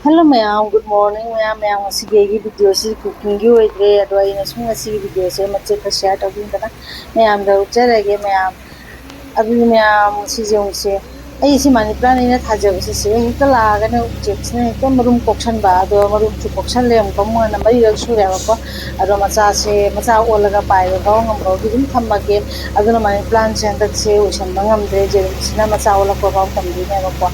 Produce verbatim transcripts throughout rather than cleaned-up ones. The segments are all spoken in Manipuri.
Hello ꯃꯌꯥꯝ, good morning ꯃꯌꯥꯝ꯫ ꯃꯌꯥꯝ, ꯉꯁꯤꯒꯤ ꯑꯩꯒꯤ video ꯁꯤ cooking ꯒꯤ ꯑꯣꯏꯗ꯭ꯔꯦ, ꯑꯗꯣ ꯑꯩꯅ ꯁꯨꯝ ꯉꯁꯤꯒꯤ video ꯁꯦ ꯃꯆꯦꯠ ꯈꯔ share ꯇꯧꯕꯤꯗꯅ ꯃꯌꯥꯝꯗ ꯎꯠꯆꯔꯒꯦ ꯃꯌꯥꯝ꯫ ꯑꯗꯨꯗꯤ ꯃꯌꯥꯝ, ꯉꯁꯤꯁꯦ ꯑꯃꯨꯛꯁꯦ ꯑꯩ ꯁꯤ money plant ꯑꯩꯅ ꯊꯥꯖꯕꯁꯦ ꯁꯤꯗ ꯍꯦꯛꯇ ꯂꯥꯛꯑꯒꯅꯦ ꯎꯆꯦꯛꯁꯤꯅ ꯍꯦꯛꯇ ꯃꯔꯨꯝ ꯀꯣꯛꯁꯟꯕ, ꯑꯗꯣ ꯃꯔꯨꯝꯁꯨ ꯀꯣꯛꯁꯜꯂꯦ, ꯑꯃꯨꯛꯀ ꯑꯃꯨꯛ ꯍꯟꯅ ꯃꯔꯤꯔꯛ ꯁꯨꯔꯦꯕꯀꯣ꯫ ꯑꯗꯣ ꯃꯆꯥꯁꯦ, ꯃꯆꯥ ꯑꯣꯜꯂꯒ ꯄꯥꯏꯕ ꯐꯥꯎ ꯉꯝꯕꯒꯤ ꯑꯗꯨꯝ ꯊꯝꯃꯒꯦ꯫ ꯑꯗꯨꯅ money plant ꯁꯦ ꯍꯟꯗꯛꯁꯦ ꯑꯣꯏꯁꯟꯕ ꯉꯝꯗ꯭ꯔꯦ, ꯖꯦꯔꯨꯝꯁꯤꯅ ꯃꯆꯥ ꯑꯣꯜꯂꯛꯄ ꯐꯥꯎ ꯊꯝꯗꯣꯏꯅꯦꯕꯀꯣ꯫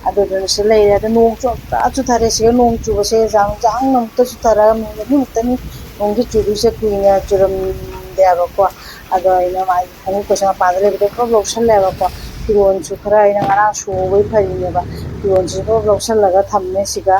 ꯑꯗꯨꯗꯨꯅ ꯁꯤ ꯂꯩꯔꯦ꯫ ꯑꯗꯣ ꯅꯣꯡꯁꯨ ꯑꯝꯇ ꯆꯨꯊꯔꯦ꯫ ꯁꯤꯗ ꯅꯣꯡ ꯆꯨꯕꯁꯦ ꯖꯥꯡ ꯖꯥꯡꯅ ꯑꯃꯨꯛꯇ ꯆꯨꯊꯔꯒ ꯃꯤꯅꯤꯠ ꯑꯅꯤꯃꯨꯛꯇꯅꯤ ꯅꯣꯡꯁꯦ ꯆꯨꯗꯣꯏꯁꯦ, ꯀꯨꯏꯅ ꯆꯨꯔꯝꯗꯦꯕꯀꯣ꯫ ꯑꯗꯣ ꯑꯩꯅ ꯃꯥꯒꯤ ꯈꯣꯡꯎꯞꯀꯁꯦ ꯃꯄꯥꯟꯗ ꯂꯩꯕꯗꯣ ꯄꯨꯂꯞ ꯂꯧꯁꯜꯂꯦꯕꯀꯣ꯫ ꯐꯤꯔꯣꯜꯁꯨ ꯈꯔ ꯑꯩꯅ ꯉꯔꯥꯡ ꯁꯨꯍꯧꯕꯩ ꯐꯔꯤꯅꯦꯕ꯫ ꯐꯤꯔꯣꯜꯁꯤꯁꯨ ꯄꯨꯂꯞ ꯂꯧꯁꯜꯂꯒ ꯊꯝꯃꯦ ꯁꯤꯒ꯫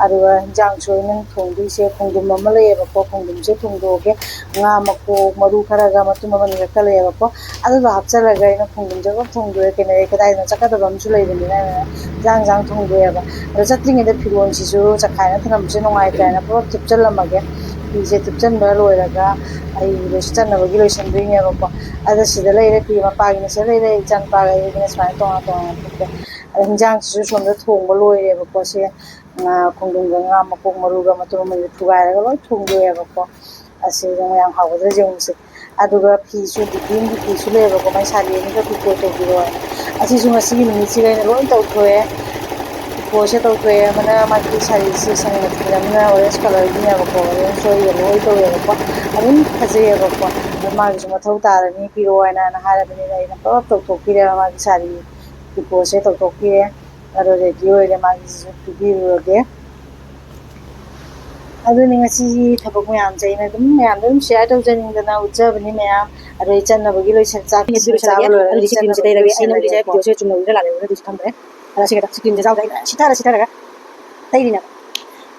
ꯑꯗꯨꯒ ꯍꯤꯟꯖꯥꯡꯁꯨ ꯑꯩꯅ ꯊꯣꯡꯗꯣꯏꯁꯦ ꯈꯣꯡꯗ꯭ꯔꯨꯝ ꯑꯃ ꯂꯩꯌꯦꯕꯀꯣ, ꯈꯣꯡꯗ꯭ꯔꯨꯝꯁꯦ ꯊꯣꯡꯗꯣꯛꯑꯒꯦ꯫ ꯉꯥ ꯃꯀꯣꯛ ꯃꯔꯨ ꯈꯔꯒ ꯃꯇꯨꯝ ꯑꯃꯅꯤꯒ ꯀꯛꯂꯛꯑꯦꯕꯀꯣ꯫ ꯑꯗꯨꯗꯣ ꯍꯥꯞꯆꯜꯂꯒ ꯑꯩꯅ ꯈꯣꯡꯗ꯭ꯔꯨꯝꯁꯦ ꯄꯨꯂꯞ ꯊꯣꯡꯗꯣꯛꯑꯦ꯫ ꯀꯩꯅꯣ, ꯑꯩ ꯀꯗꯥꯏꯗꯅꯣ ꯆꯠꯀꯗꯕ ꯑꯃꯁꯨ ꯂꯩꯕꯅꯤꯅ ꯑꯩꯅ ꯏꯟꯖꯥꯡ ꯏꯟꯖꯥꯡ ꯊꯣꯡꯗꯣꯛꯑꯦꯕ꯫ ꯑꯗꯣ ꯆꯠꯇ꯭ꯔꯤꯉꯩꯗ ꯐꯤꯔꯣꯜꯁꯤꯁꯨ ꯆꯈꯥꯏꯅ ꯊꯝꯃꯝꯕꯁꯦ ꯅꯨꯡꯉꯥꯏꯇ꯭ꯔꯦꯅ ꯄꯨꯂꯞ ꯊꯨꯞꯆꯜꯂꯝꯃꯒꯦ꯫ ꯐꯤꯁꯦ ꯊꯨꯞꯆꯟꯕ ꯂꯣꯏꯔꯒ ꯑꯩ ꯂꯣꯏꯁ-, ꯆꯠꯅꯕꯒꯤ ꯂꯣꯏꯁꯟꯗꯣꯏꯅꯦꯕꯀꯣ꯫ ꯑꯗ ꯁꯤꯗ ꯂꯩꯔꯦ, ꯐꯤ ꯃꯄꯥꯒꯤꯅ ꯁꯤꯗ ꯂꯩꯔꯦ, ꯏꯆꯥ ꯅꯨꯄꯥꯒ ꯑꯩꯒꯤꯅ ꯁꯨꯃꯥꯏꯅ ꯇꯣꯉꯥꯟ ꯇꯣꯉꯥꯟꯅ ꯊꯨꯞꯄꯦ꯫ ꯑꯗ ꯍꯤꯟꯖꯥꯡꯁꯤꯁꯨ ꯁꯣꯝꯗ ꯊꯣꯡꯕ ꯂꯣꯏꯔꯦꯕꯀꯣ꯫ ꯁꯦ ꯉꯥ, ꯈꯣꯡꯗ꯭ꯔꯨꯝꯒ ꯉꯥ ꯃꯀꯣꯛ ꯃꯔꯨꯒ ꯃꯇꯨꯝ ꯑꯃꯅꯤꯒ ꯊꯨꯒꯥꯏꯔꯒ ꯂꯣꯏ ꯊꯣꯡꯗꯣꯛꯑꯦꯕꯀꯣ꯫ ꯑꯁꯤꯗ ꯃꯌꯥꯝ ꯍꯥꯎꯒꯗ꯭ꯔꯥ ꯌꯦꯡꯉꯨꯁꯦ꯫ ꯑꯗꯨꯒ ꯐꯤꯁꯨ, ꯕꯤꯕꯤꯟꯒꯤ ꯐꯤꯁꯨ ꯂꯩꯌꯦꯕꯀꯣ, ꯃꯥꯏ ꯁꯥꯔꯤ ꯑꯅꯤꯈꯛ ꯄꯤꯀꯣ ꯇꯧꯕꯤꯔꯣ ꯍꯥꯏꯅ꯫ ꯑꯁꯤꯁꯨ ꯉꯁꯤꯒꯤ ꯅꯨꯃꯤꯠꯁꯤꯒꯤ ꯑꯩꯅ ꯂꯣꯏ ꯇꯧꯊꯣꯛꯑꯦ꯫ ꯄꯤꯀꯣꯁꯦ ꯇꯧꯊꯣꯛꯑꯦ꯫ ꯑꯃꯅ ꯃꯥꯒꯤ ꯁꯥꯔꯤꯁꯦ ꯁꯪꯕ ꯊꯤꯕꯤꯔ, ꯑꯃꯅ orange colourꯒꯤꯅꯦꯕꯀꯣ, orange ꯑꯣꯏ yellow ꯑꯣꯏ ꯇꯧꯋꯦꯕꯀꯣ꯫ ꯑꯗꯨꯝ ꯐꯖꯩꯌꯦꯕꯀꯣ꯫ ꯑꯗꯣ ꯃꯥꯒꯤꯁꯨ ꯃꯊꯧ ꯇꯥꯔꯅꯤ, ꯄꯤꯔꯛꯑꯣ ꯍꯥꯏꯅ, ꯍꯥꯏꯅ ꯍꯥꯏꯔꯕꯅꯤꯅ ꯑꯩꯅ ꯄꯨꯂꯞ ꯇꯧꯊꯣꯛꯄꯤꯔꯦ꯫ ꯃꯥꯒꯤ ꯁꯥꯔꯤ ꯄꯤꯀꯣꯁꯦ ꯇꯧꯊꯣꯛꯄꯤꯔꯦ꯫ ꯑꯗꯣ ready ꯑꯣꯏꯔꯦ, ꯃꯥꯒꯤꯁꯤꯁꯨ ꯄꯤꯕꯤꯔꯨꯔꯒꯦ꯫ ꯑꯗꯨꯅꯤ ꯉꯁꯤꯒꯤ ꯊꯕꯛ ꯃꯌꯥꯝꯁꯦ ꯑꯩꯅ ꯑꯗꯨꯝ ꯃꯌꯥꯝꯗ ꯑꯗꯨꯝ share ꯇꯧꯖꯅꯤꯡꯗꯅ ꯎꯠꯆꯕꯅꯤ ꯃꯌꯥꯝ꯫ ꯑꯗꯣ ꯑꯩ ꯆꯠꯅꯕꯒꯤ ꯂꯣꯏꯁꯟ-, ꯆꯥꯛ ꯑꯗꯨꯗꯤ ꯆꯥꯕ ꯂꯣꯏꯁꯜꯂꯒꯦ꯫ ꯂꯣꯏꯔꯒ ꯑꯗꯨꯗꯤ ꯁꯤ ꯆꯠꯅꯕꯒꯤ ꯀ꯭ꯔꯤꯝꯁꯦ ꯇꯩꯔꯒꯦ꯫ ꯑꯩ ꯅꯪꯒꯤꯁꯦ ꯂꯣꯏꯁꯜꯂꯒꯦꯀꯣ꯫ ꯚꯤꯗꯤꯑꯣꯁꯦ ꯆꯨꯝꯅ ꯎꯗ꯭ꯔꯥ ꯂꯥꯜꯂꯦ ꯎꯗ꯭ꯔꯥ ꯑꯗꯨꯁꯨ ꯈꯪꯗ꯭ꯔꯦ꯫ ꯑꯗ ꯁꯤ ꯈꯤꯇꯪ, ꯁꯤ ꯀ꯭ꯔꯤꯝꯁꯦ ꯆꯥꯎꯗ ꯑꯩꯅ ꯁꯤꯊꯔ ꯁꯤꯊꯔꯒ ꯇꯩꯔꯤꯅꯦꯕ꯫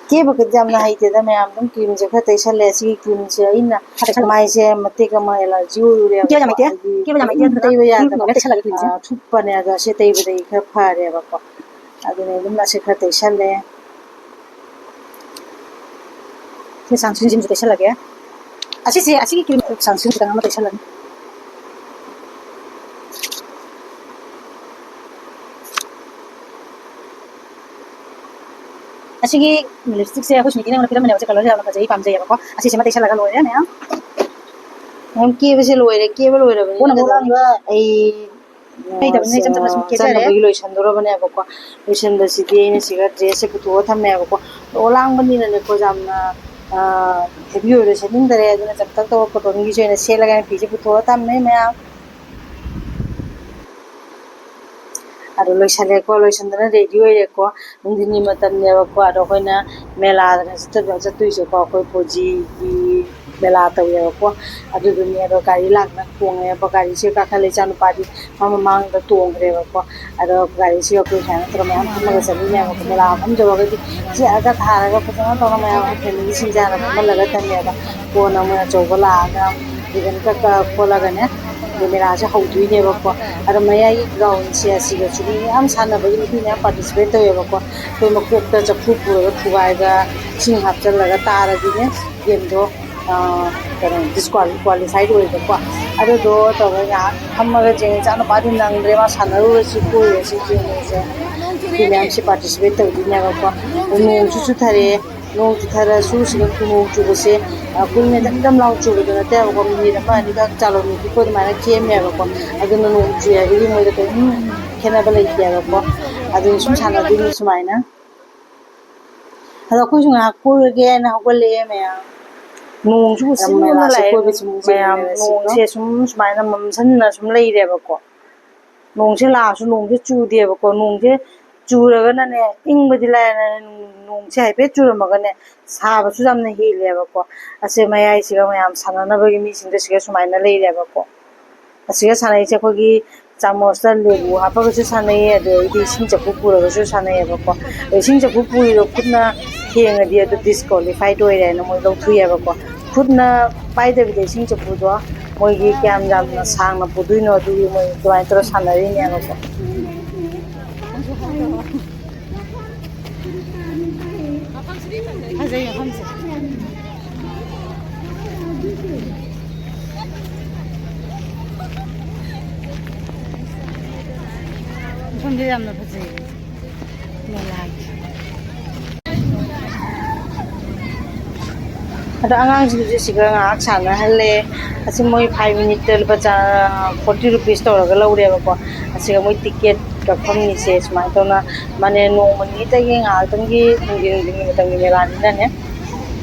ꯀꯦꯕꯒꯗꯤ ꯌꯥꯝꯅ ꯍꯩꯇꯦꯗ ꯃꯌꯥꯝ, ꯑꯗꯨꯝ ꯀ꯭ꯔꯤꯝꯁꯦ ꯈꯔ ꯇꯩꯁꯜꯂꯦ꯫ ꯁꯤꯒꯤ ꯀ꯭ꯔꯤꯝꯁꯦ ꯑꯩꯅ ꯈꯔ ꯇꯩꯁꯜꯂꯦ꯫ ꯃꯥꯏꯁꯦ ꯃꯇꯦꯛ ꯑꯃ allergy ꯑꯣꯏꯔꯨꯔꯦꯕ꯫ ꯀꯦꯕ ꯌꯥꯝ ꯍꯩꯇꯦ꯫ ꯍꯥꯏꯗꯤ ꯀꯦꯕ ꯌꯥꯝ ꯍꯩꯇꯦ ꯑꯗꯨꯝ ꯑꯗꯨꯅ ꯇꯩꯕ ꯌꯥꯗꯕ꯫ ꯇꯩꯁꯜꯂꯒꯦ ꯀ꯭ꯔꯤꯝꯁꯦ꯫ ꯑꯥ, ꯊꯨꯞꯄꯅꯦ, ꯑꯗꯣ ꯁꯤ ꯇꯩꯕꯗꯒꯤ ꯈꯔ ꯐꯔꯦꯕꯀꯣ꯫ ꯑꯗꯨꯅ ꯑꯗꯨꯝ ꯑꯁꯤ ꯈꯔ ꯇꯩꯁꯜꯂꯦ꯫ ꯁꯤ sunscreenꯁꯤꯃꯁꯨ ꯇꯩꯁꯜꯂꯒꯦ꯫ ꯑꯁꯤꯁꯦ, ꯑꯁꯤꯒꯤ ꯀ꯭ꯔꯤꯝ sunscreen ꯈꯤꯇꯪ ꯑꯃ ꯇꯩꯁꯜꯂꯅꯤ꯫ ꯑꯁꯤꯒꯤ ꯂꯤꯞꯁꯇꯤꯛꯁꯦ ꯑꯩꯈꯣꯏ ꯁ꯭ꯋꯤꯇꯤꯅ ꯑꯩꯉꯣꯟꯗ ꯄꯤꯔꯝꯕꯅꯦꯕ, ꯁꯤ ꯀꯂꯔꯁꯦ ꯌꯥꯝꯅ ꯐꯖꯩ, ꯄꯥꯝꯖꯩꯌꯦꯕꯀꯣ꯫ ꯑꯁꯤꯁꯤꯃ ꯇꯩꯁꯜꯂꯒ ꯂꯣꯏꯔꯦ ꯃꯌꯥꯝ꯫ ꯃꯌꯥꯝ ꯀꯦꯕꯁꯦ ꯂꯣꯏꯔꯦ, ꯀꯦꯕ ꯂꯣꯏꯔꯕꯅꯤꯅ ꯀꯣꯟꯅ ꯀꯩꯗꯧꯅꯤ? ꯑꯩ ꯍꯩꯇꯕꯅꯤꯅ ꯏꯆꯝ ꯆꯝꯅ ꯁꯨꯝ ꯀꯦꯖꯔꯦ꯫ ꯆꯠꯅꯕꯒꯤ ꯂꯣꯏꯁꯟꯗꯣꯔꯕꯅꯦꯕꯀꯣ꯫ ꯂꯣꯏꯁꯟꯕꯁꯤꯗꯤ ꯑꯩꯅ ꯁꯤꯒ ꯗ꯭ꯔꯦꯁꯁꯦ ꯄꯨꯊꯣꯛꯑ ꯊꯝꯃꯦꯕꯀꯣ꯫ ꯑꯗꯣ ꯂꯥꯡꯕꯅꯤꯅꯅꯦꯀꯣ, ꯌꯥꯝꯅ, ꯑ, ꯍꯦꯚꯤ ꯑꯣꯏꯔꯣꯏ ꯁꯦꯠꯅꯤꯡꯗꯔꯦ꯫ ꯑꯗꯨꯅ ꯆꯝꯇꯛ ꯇꯧꯕ ꯀꯣꯇꯟꯒꯤꯁꯦ ꯑꯣꯏꯅ ꯁꯦꯠꯂꯒꯦ ꯍꯥꯏꯅ ꯐꯤꯁꯦ ꯄꯨꯊꯣꯛꯑ ꯊꯝꯃꯦ ꯃꯌꯥꯝ꯫ ꯑꯗꯣ ꯂꯣꯏꯁꯜꯂꯦꯀꯣ, ꯂꯣꯏꯁꯟꯗꯅ ꯔꯦꯗꯤ ꯑꯣꯏꯔꯦꯀꯣ꯫ ꯅꯨꯡꯊꯤꯟꯒꯤ ꯃꯇꯝꯅꯦꯕꯀꯣ꯫ ꯑꯗꯣ ꯑꯩꯈꯣꯏꯅ ꯃꯦꯂꯥꯗ ꯆꯠꯇꯣꯏꯕ, ꯆꯠꯇꯣꯏꯁꯦꯀꯣ, ꯑꯩꯈꯣꯏ ꯄꯣꯖꯤꯒꯤ ꯃꯦꯂꯥ ꯇꯧꯋꯦꯕꯀꯣ꯫ ꯑꯗꯨꯗꯨꯅꯦ꯫ ꯑꯗꯣ ꯒꯥꯔꯤ ꯂꯥꯛꯇꯅ ꯈꯣꯡꯉꯦꯕ, ꯒꯥꯔꯤꯁꯦ ꯀꯥꯈꯠꯂꯦ꯫ ꯏꯆꯥꯅꯨꯄꯥꯗꯤ ꯃꯥ ꯃꯃꯥꯡꯗ ꯇꯣꯡꯈ꯭ꯔꯦꯕꯀꯣ꯫ ꯑꯗꯣ ꯒꯥꯔꯤꯁꯦ ꯑꯩꯈꯣꯏ ꯁꯨꯃꯥꯏꯅ ꯇꯧꯔꯒ ꯃꯌꯥꯝ ꯐꯝꯃꯒ ꯆꯠꯂꯤꯅꯦꯕꯀꯣ꯫ ꯃꯦꯂꯥ ꯃꯐꯝ ꯌꯧꯔꯒꯗꯤ ꯆꯤꯛꯑꯒ ꯊꯥꯔꯒ ꯐꯖꯅ ꯇꯧꯔꯒ ꯃꯌꯥꯝ ꯐꯦꯃꯤꯂꯤꯁꯤꯡꯁꯦ ꯍꯥꯟꯅ ꯐꯝꯍꯜꯂꯒ ꯊꯝꯃꯦꯕ꯫ ꯀꯣꯟꯅ ꯃꯣꯏ ꯑꯆꯧꯕ ꯂꯥꯛꯑꯒ ꯔꯤꯕꯟ ꯀꯛꯑ ꯈꯣꯠꯂꯒꯅꯦ, ꯑꯗꯩ ꯃꯦꯂꯥꯁꯦ ꯍꯧꯗꯣꯏꯅꯦꯕꯀꯣ꯫ ꯑꯗꯣ ꯃꯌꯥꯏꯒꯤ ꯒ꯭ꯔꯥꯎꯟꯁꯦ ꯑꯁꯤꯗꯁꯨ ꯃꯤ ꯃꯌꯥꯝ ꯁꯥꯟꯅꯕꯒꯤ, ꯅꯨꯄꯤ ꯃꯌꯥꯝ ꯄꯥꯔꯇꯤꯁꯤꯄꯦꯠ ꯇꯧꯋꯦꯕꯀꯣ꯫ ꯑꯩꯈꯣꯏ ꯃꯀꯣꯛꯇ ꯆꯐꯨ ꯄꯨꯔꯒ ꯊꯨꯒꯥꯏꯕ, ꯏꯁꯤꯡ ꯍꯥꯞꯆꯤꯜꯂꯒ ꯇꯥꯔꯗꯤꯅꯦ, ꯒꯦꯝꯗꯣ, ꯑ, ꯀꯩꯅꯣ, ꯗꯤꯁꯀ꯭ꯋꯥꯂꯤꯐꯥꯏꯗ ꯑꯣꯏꯕꯀꯣ꯫ ꯑꯗꯨꯗꯣ ꯇꯧꯔꯒ ꯉꯥꯏꯍꯥꯛ ꯐꯝꯃꯒ ꯌꯦꯡꯉꯦ꯫ ꯏꯆꯥꯅꯨꯄꯥꯗꯤ ꯅꯪꯗ꯭ꯔꯦ, ꯃꯥ ꯁꯥꯟꯅꯔꯨꯔꯁꯤ, ꯀꯣꯏꯔꯨꯔꯁꯤ ꯌꯦꯡꯉꯨꯁꯦ꯫ ꯅꯨꯄꯤ ꯃꯌꯥꯝꯁꯤ ꯄꯥꯔꯇꯤꯁꯤꯄꯦꯠ ꯇꯧꯗꯣꯏꯅꯦꯕꯀꯣ꯫ ꯑꯗꯣ ꯅꯣꯡꯁꯨ ꯆꯨꯊꯔꯛꯑꯦ꯫ ꯅꯣꯡ ꯆꯨꯊꯔꯁꯨ ꯁꯤꯗ ꯅꯣꯡ ꯆꯨꯕꯁꯦ, ꯑ, ꯀꯨꯏꯅ ꯗꯝ ꯗꯝ ꯂꯥꯎ ꯆꯨꯕꯗꯣ ꯅꯠꯇꯦꯕꯀꯣ, ꯃꯤꯅꯤꯠ ꯑꯃ ꯑꯅꯤꯈꯛ ꯆꯥꯂꯣꯝ ꯅꯨꯄꯤꯀꯣ ꯑꯗꯨꯃꯥꯏꯅ ꯈꯦꯝꯃꯦꯕꯀꯣ꯫ ꯑꯗꯨꯅ ꯅꯣꯡ ꯆꯨꯏ ꯍꯥꯏꯕꯒꯤ ꯃꯣꯏꯗ ꯀꯔꯤꯝ ꯈꯦꯠꯅꯕ ꯂꯩꯇꯦꯕꯀꯣ꯫ ꯑꯗꯨꯅ ꯁꯨꯝ ꯁꯥꯟꯅꯗꯣꯏꯅꯤ ꯁꯨꯃꯥꯏꯅ꯫ ꯑꯗꯣ ꯑꯩꯈꯣꯏꯁꯨ ꯉꯥꯏꯍꯥꯛ ꯀꯣꯏꯔꯒꯦꯅ ꯍꯧꯒꯠꯂꯛꯑꯦ ꯃꯌꯥꯝ꯫ ꯅꯣꯡꯁꯨ ꯎꯁꯤꯟ ꯃꯌꯥꯝ ꯃꯌꯥꯝ ꯂꯩꯔꯦꯕꯀꯣ꯫ ꯅꯣꯡꯁꯦ ꯁꯨꯝ ꯁꯨꯃꯥꯏꯅ ꯃꯝꯁꯟꯅ ꯁꯨꯝ ꯂꯩꯔꯦꯕꯀꯣ꯫ ꯅꯣꯡꯁꯦ ꯂꯥꯛꯑꯁꯨ ꯅꯣꯡꯁꯦ ꯆꯨꯗꯦꯕꯀꯣ꯫ ꯅꯣꯡꯁꯦ ꯆꯨꯔꯒꯅꯅꯦ, ꯏꯪꯕꯗꯤ ꯂꯥꯏꯔꯅꯅꯦ, ꯅꯣꯡꯁꯦ ꯍꯥꯏꯐꯦꯠ ꯆꯨꯔꯝꯃꯒꯅꯦ, ꯁꯥꯕꯁꯨ ꯌꯥꯝꯅ ꯍꯦꯜꯂꯦꯕꯀꯣ꯫ ꯑꯁꯦ ꯃꯌꯥꯏꯁꯤꯒ ꯃꯌꯥꯝ ꯁꯥꯟꯅꯅꯕꯒꯤ ꯃꯤꯁꯤꯡꯗꯣ ꯁꯤꯒ ꯁꯨꯃꯥꯏꯅ ꯂꯩꯔꯦꯕꯀꯣ꯫ ꯑꯁꯤꯒ ꯁꯥꯟꯅꯩꯁꯦ ꯑꯩꯈꯣꯏꯒꯤ ꯆꯥꯃꯁꯇ ꯂꯦꯕꯨ ꯍꯥꯞꯄꯒꯁꯨ ꯁꯥꯟꯅꯩꯌꯦ, ꯑꯗꯩꯗꯤ ꯏꯁꯤꯡ ꯆꯐꯨ ꯄꯨꯔꯒꯁꯨ ꯁꯥꯟꯅꯩꯌꯦꯕꯀꯣ꯫ ꯑꯗꯣ ꯏꯁꯤꯡ ꯆꯐꯨ ꯄꯨꯔꯤꯗꯣ ꯈꯨꯠꯅ ꯊꯦꯡꯉꯗꯤ ꯑꯗꯨ ꯗꯤꯁꯀ꯭ꯋꯥꯂꯤꯐꯥꯏꯗ ꯑꯣꯏꯔꯦꯅ ꯃꯣꯏ ꯂꯧꯊꯣꯛꯑꯦꯕꯀꯣ꯫ ꯈꯨꯠꯅ ꯄꯥꯏꯗꯕꯤꯗ ꯏꯁꯤꯡ ꯆꯐꯨꯗꯣ ꯃꯣꯏꯒꯤ ꯀꯌꯥꯝ ꯌꯥꯝꯅ ꯁꯥꯡꯅ ꯄꯨꯗꯣꯏꯅꯣ, ꯑꯗꯨꯒꯤ ꯃꯣꯏ ꯑꯗꯨꯃꯥꯏꯅ ꯇꯧꯔ ꯁꯥꯟꯅꯔꯤꯅꯦꯕꯀꯣ꯫ ꯐꯖꯩ ꯃꯐꯝꯁꯦ꯫ ꯃꯐꯝꯁꯦ ꯌꯥꯝꯅ ꯐꯖꯩ꯫ ꯃꯦꯂꯥꯒꯤ꯫ ꯑꯗꯣ ꯑꯉꯥꯡꯁꯤꯡꯁꯦ ꯁꯤꯒ ꯉꯥꯏꯍꯥꯛ ꯁꯥꯟꯅꯍꯜꯂꯦ꯫ ꯑꯁꯤ ꯃꯣꯏ five minute ꯇ ꯂꯨꯄꯥ ꯆꯥ-, forty rupees ꯇꯧꯔꯒ ꯂꯧꯔꯦꯕꯀꯣ꯫ ꯑꯁꯤꯒ ꯃꯣꯏ ticket ꯀꯛꯐꯝꯒꯤꯁꯦ ꯁꯨꯃꯥꯏꯅ ꯇꯧꯅ, ꯃꯥꯅꯦ, ꯅꯣꯡꯃ ꯅꯤꯅꯤꯇꯒꯤ ꯉꯥꯏꯍꯥꯛꯇꯪꯒꯤ ꯅꯨꯡꯊꯤꯟ, ꯅꯨꯡꯊꯤꯟꯒꯤ ꯃꯇꯝꯒꯤ ꯃꯦꯂꯥꯅꯤꯅꯅꯦ,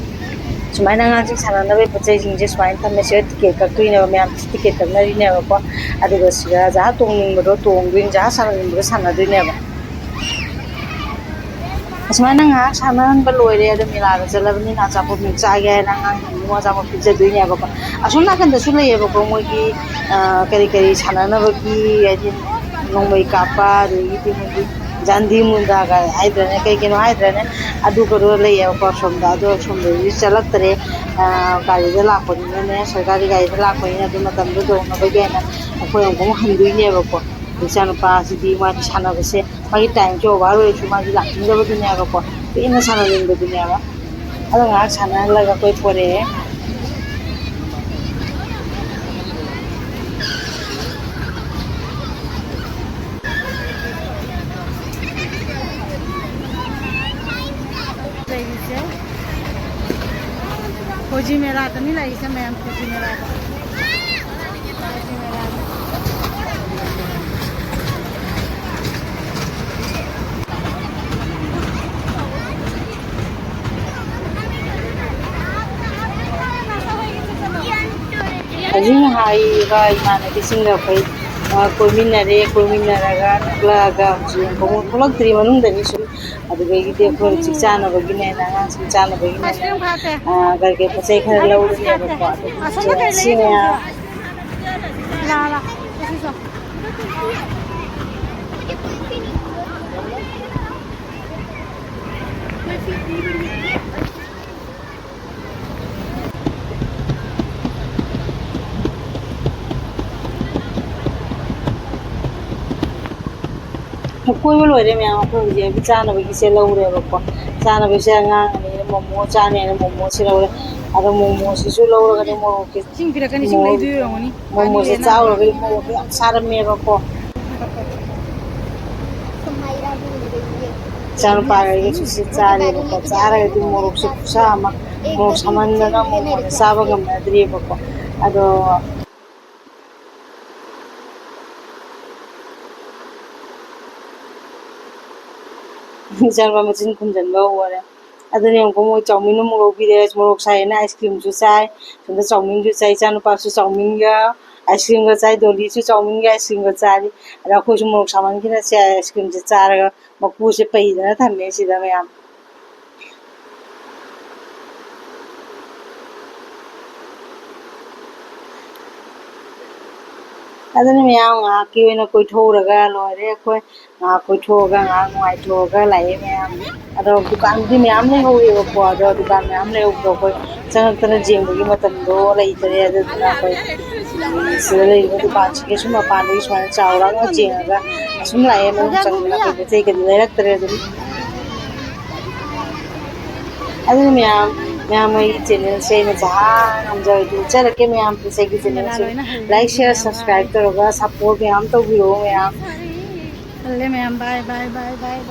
ꯁꯨꯃꯥꯏꯅ ꯑꯉꯥꯡꯁꯤꯡ ꯁꯥꯟꯅꯅꯕꯒꯤ ꯄꯣꯠ ꯆꯩꯁꯤꯡꯁꯦ ꯁꯨꯃꯥꯏꯅ ꯊꯝꯃꯦ꯫ ꯁꯤꯗ ticket ꯀꯛꯇꯣꯏꯅꯦꯕ, ꯃꯌꯥꯝ ticket ꯀꯛꯅꯔꯤꯅꯦꯕꯀꯣ꯫ ꯑꯗꯨꯒ ꯁꯤꯗ ꯖꯍꯥꯖ ꯇꯣꯡꯅꯤꯡꯕꯗꯣ ꯇꯣꯡꯗꯣꯏꯅꯤ, ꯖꯍꯥꯖ ꯁꯥꯟꯅꯅꯤꯡꯕꯗꯣ ꯁꯥꯟꯅꯗꯣꯏꯅꯦꯕ꯫ ꯑꯁꯨꯃꯥꯏꯅ ꯉꯥꯏꯍꯥꯛ ꯁꯥꯟꯅꯍꯟꯕ ꯂꯣꯏꯔꯦ꯫ ꯑꯗꯣ ꯃꯦꯂꯥꯗ ꯆꯠꯂꯕꯅꯤꯅ ꯑꯆꯥꯄꯣꯠ ꯑꯃꯨꯛ ꯆꯥꯒꯦ ꯍꯥꯏꯅ ꯑꯉꯥꯡꯁꯤꯡꯗꯨ ꯑꯆꯥꯄꯣꯠ ꯄꯤꯖꯗꯣꯏꯅꯦꯕꯀꯣ꯫ ꯑꯁꯣꯝ ꯅꯥꯀꯟꯗꯁꯨ ꯂꯩꯌꯦꯕꯀꯣ, ꯃꯣꯏꯒꯤ, ꯑ, ꯀꯔꯤ ꯀꯔꯤ ꯁꯥꯟꯅꯅꯕꯒꯤ, ꯍꯥꯏꯗꯤ ꯅꯣꯡꯃꯩ ꯀꯥꯞꯄ, ꯑꯗꯒꯤꯗꯤ ꯃꯣꯏꯒꯤ ꯖꯥꯟꯗꯤ ꯃꯨꯟꯗꯥꯒ ꯍꯥꯏꯗ꯭ꯔꯅꯦ, ꯀꯩ ꯀꯩꯅꯣ ꯍꯥꯏꯗ꯭ꯔꯅꯦ, ꯑꯗꯨꯒꯗꯣ ꯂꯩꯌꯦꯕꯀꯣ ꯑꯁꯣꯝꯗ꯫ ꯑꯗꯣ ꯑꯁꯣꯝꯗꯗꯤ ꯆꯠꯂꯛꯇ꯭ꯔꯦ꯫ ꯑ, ꯒꯥꯔꯤꯗ ꯂꯥꯛꯄꯅꯤꯅꯅꯦ, ꯁꯔꯀꯥꯔꯒꯤ ꯒꯥꯔꯤꯗ ꯂꯥꯛꯄꯅꯤꯅ ꯑꯗꯨ ꯃꯇꯝꯗꯣ ꯌꯧꯅꯕꯒꯤ ꯍꯥꯏꯅ ꯑꯩꯈꯣꯏ ꯑꯃꯨꯛ ꯍꯟꯗꯣꯏꯅꯦꯕꯀꯣ꯫ ꯏꯆꯥꯅꯨꯄꯥꯁꯤꯗꯤ ꯃꯥꯗꯤ ꯁꯥꯟꯅꯕꯁꯦ, ꯃꯥꯒꯤ time ꯁꯦ over ꯑꯣꯏꯔꯁꯨ ꯃꯥꯗꯤ ꯂꯥꯛꯅꯤꯡꯗꯕꯗꯨꯅꯦꯕꯀꯣ, ꯀꯨꯏꯅ ꯁꯥꯟꯅꯅꯤꯡꯕꯗꯨꯅꯦꯕ꯫ ꯑꯗꯣ ꯉꯥꯏꯍꯥꯛ ꯁꯥꯟꯅꯍꯜꯂꯒ ꯀꯣꯏꯊꯣꯔꯛꯑꯦ꯫ ꯂꯩꯔꯤꯁꯦ ꯈꯣꯏꯖꯤ ꯃꯦꯂꯥꯗꯅꯤ ꯂꯩꯔꯤꯁꯦ ꯃꯌꯥꯝ, ꯈꯣꯏꯖꯤ ꯃꯦꯂꯥꯗ꯫ ꯍꯧꯖꯤꯛ ꯍꯥꯏꯔꯤꯕ ꯏꯃꯥꯟꯅꯕꯤꯁꯤꯡꯒ ꯑꯩꯈꯣꯏ, ꯑ, ꯀꯣꯏꯃꯤꯟꯅꯔꯦ꯫ ꯀꯣꯏꯃꯤꯟꯅꯔꯒ ꯊꯣꯛꯂꯛꯑꯒ ꯍꯧꯖꯤꯛ ꯑꯃꯨꯛ ꯊꯣꯛꯂꯛꯇ꯭ꯔꯤ, ꯃꯅꯨꯡꯗꯅꯤ ꯁꯨꯝ꯫ ꯑꯗꯨꯗꯒꯤꯗꯤ ꯑꯩꯈꯣꯏ ꯍꯧꯖꯤꯛ ꯆꯥꯅꯕꯒꯤꯅꯦꯅ, ꯑꯉꯥꯡꯁꯤꯡ ꯆꯥꯅꯕꯒꯤꯅꯦꯅ, ꯑ, ꯀꯔꯤ ꯀꯔꯤ ꯄꯣꯠ ꯆꯩ ꯈꯔ ꯂꯧꯔꯨꯅꯦꯕꯀꯣ꯫ ꯑꯗꯨ ꯁꯤ ꯃꯌꯥꯝ ꯀꯣꯏꯕ ꯂꯣꯏꯔꯦ ꯃꯌꯥꯝ꯫ ꯑꯩꯈꯣꯏ ꯍꯧꯖꯤꯛ ꯍꯧꯖꯤꯛ ꯆꯥꯅꯕꯒꯤꯁꯦ ꯂꯧꯔꯦꯕꯀꯣ꯫ ꯆꯥꯅꯕꯒꯤꯁꯦ ꯑꯉꯥꯡ ꯑꯅꯤꯅ ꯃꯣꯃꯣ ꯆꯥꯅꯦꯅ ꯃꯣꯃꯣꯁꯦ ꯂꯧꯔꯦ꯫ ꯑꯗꯣ ꯃꯣꯃꯣꯁꯤꯁꯨ ꯂꯧꯔꯒꯗꯤ ꯃꯣꯔꯣꯛꯀꯤ, ꯏꯁꯤꯡ ꯄꯤꯔꯛꯀꯅꯤ, ꯏꯁꯤꯡ ꯃꯣꯔꯣꯛ, ꯂꯩꯗꯣꯏ ꯑꯣꯏꯔꯝꯒꯅꯤ꯫ ꯃꯣꯃꯣꯁꯦ ꯄꯥꯅꯤꯔꯦꯅ꯫ ꯆꯥꯎꯔꯒꯗꯤ ꯃꯣꯔꯣꯛꯇꯣ ꯌꯥꯝ ꯁꯥꯔꯝꯃꯦꯕꯀꯣ꯫ ꯏꯆꯥꯅꯨꯄꯥꯒ ꯑꯩꯒꯁꯨ ꯁꯤ ꯆꯥꯔꯦꯕꯀꯣ꯫ ꯆꯥꯔꯒꯗꯤ ꯃꯣꯔꯣꯛꯁꯦ ꯈꯨꯠꯁꯥ ꯑꯃ꯫ ꯃꯣꯔꯣꯛ ꯁꯥꯃꯟꯗꯅ ꯃꯣꯃꯣꯗꯣ ꯆꯥꯕ ꯉꯝꯅꯗ꯭ꯔꯤꯕꯀꯣ꯫ ꯑꯗꯣ ꯏꯆꯥꯅꯨꯄꯥ ꯃꯆꯤꯟ ꯈꯨꯝꯖꯤꯟꯕ ꯍꯧꯔꯦ꯫ ꯑꯗꯨꯅꯦ ꯌꯦꯡꯉꯨꯀꯣ, ꯃꯣꯏ ꯆꯧꯃꯤꯟ ꯑꯃꯨꯛ ꯂꯧꯕꯤꯔꯦ, ꯃꯣꯔꯣꯛ ꯁꯥꯏꯌꯦꯅ ice creamꯁꯨ ꯆꯥꯏ, ꯁꯣꯝꯗ ꯆꯧꯃꯤꯟꯁꯨ ꯆꯥꯏ, ꯏꯆꯥꯅꯨꯄꯥꯁꯨ ꯆꯧꯃꯤꯟꯒ ice creamꯒ ꯆꯥꯏ, ꯗꯣꯂꯤꯁꯨ ꯆꯧꯃꯤꯟꯒ ice creamꯒ ꯆꯥꯔꯤ꯫ ꯑꯗ ꯑꯩꯈꯣꯏꯁꯨ ꯃꯣꯔꯣꯛ ꯁꯥꯃꯟꯈꯤꯅ ꯁꯦ ice creamꯁꯦ ꯆꯥꯔꯒ ꯃꯀꯨꯁꯦ ꯄꯩꯗꯅ ꯊꯝꯃꯦ ꯁꯤꯗ ꯃꯌꯥꯝ꯫ ꯑꯗꯨꯅ ꯃꯌꯥꯝ ꯉꯥꯏꯍꯥꯛꯀꯤ ꯑꯣꯏꯅ ꯀꯣꯏꯊꯣꯛꯎꯔꯒ ꯂꯣꯏꯔꯦ꯫ ꯑꯩꯈꯣꯏ ꯉꯥꯏꯍꯥꯛ ꯀꯣꯏꯊꯣꯛꯑꯒ, ꯉꯥꯏꯍꯥꯛ ꯅꯨꯡꯉꯥꯏꯊꯣꯛꯑꯒ ꯂꯥꯛꯑꯦ ꯃꯌꯥꯝ꯫ ꯑꯗꯣ ꯗꯨꯀꯥꯟꯗꯤ ꯃꯌꯥꯝ ꯂꯩꯍꯧꯋꯦꯕꯀꯣ, ꯑꯗꯣ ꯗꯨꯀꯥꯟ ꯃꯌꯥꯝ ꯂꯩꯍꯧꯕꯗꯣ ꯑꯩꯈꯣꯏ ꯆꯪꯉꯛꯇꯅ ꯌꯦꯡꯕꯒꯤ ꯃꯇꯝꯗꯣ ꯂꯩꯇꯔꯦ꯫ ꯑꯗꯨꯗꯨꯅ ꯑꯩꯈꯣꯏ, ꯎꯝ, ꯁꯤꯗ ꯂꯩꯔꯤꯕ ꯗꯨꯀꯥꯟꯁꯤꯒꯤ ꯁꯨꯝ ꯃꯄꯥꯟꯗꯒꯤ ꯁꯨꯃꯥꯏꯅ ꯆꯥꯎꯔꯥꯛꯅ ꯌꯦꯡꯉꯒ ꯑꯁꯨꯝ ꯂꯥꯛꯑꯦ꯫ ꯃꯅꯨꯡ ꯆꯪꯗꯅ ꯑꯩꯈꯣꯏ ꯄꯣꯠ ꯆꯩ ꯀꯩꯗꯤ ꯂꯩꯔꯛꯇ꯭ꯔꯦ ꯑꯗꯨꯝ꯫ ꯑꯗꯨꯅ ꯃꯌꯥꯝ, ꯃꯌꯥꯝ ꯑꯩꯒꯤ channelꯁꯦ ꯑꯩꯅ ꯖꯍꯥ ꯉꯝꯖꯔꯗꯤ ꯎꯠꯆꯔꯛꯀꯦ ꯃꯌꯥꯝ꯫ Please ꯑꯩꯒꯤ channelꯁꯦ like, share, subscribe ꯇꯧꯔꯒ support ꯃꯌꯥꯝ ꯇꯧꯕꯤꯔꯛꯑꯣ ꯃꯌꯥꯝ꯫ ꯈꯜꯂꯦ ꯃꯌꯥꯝ꯫ Bye, bye, bye, bye, bye꯫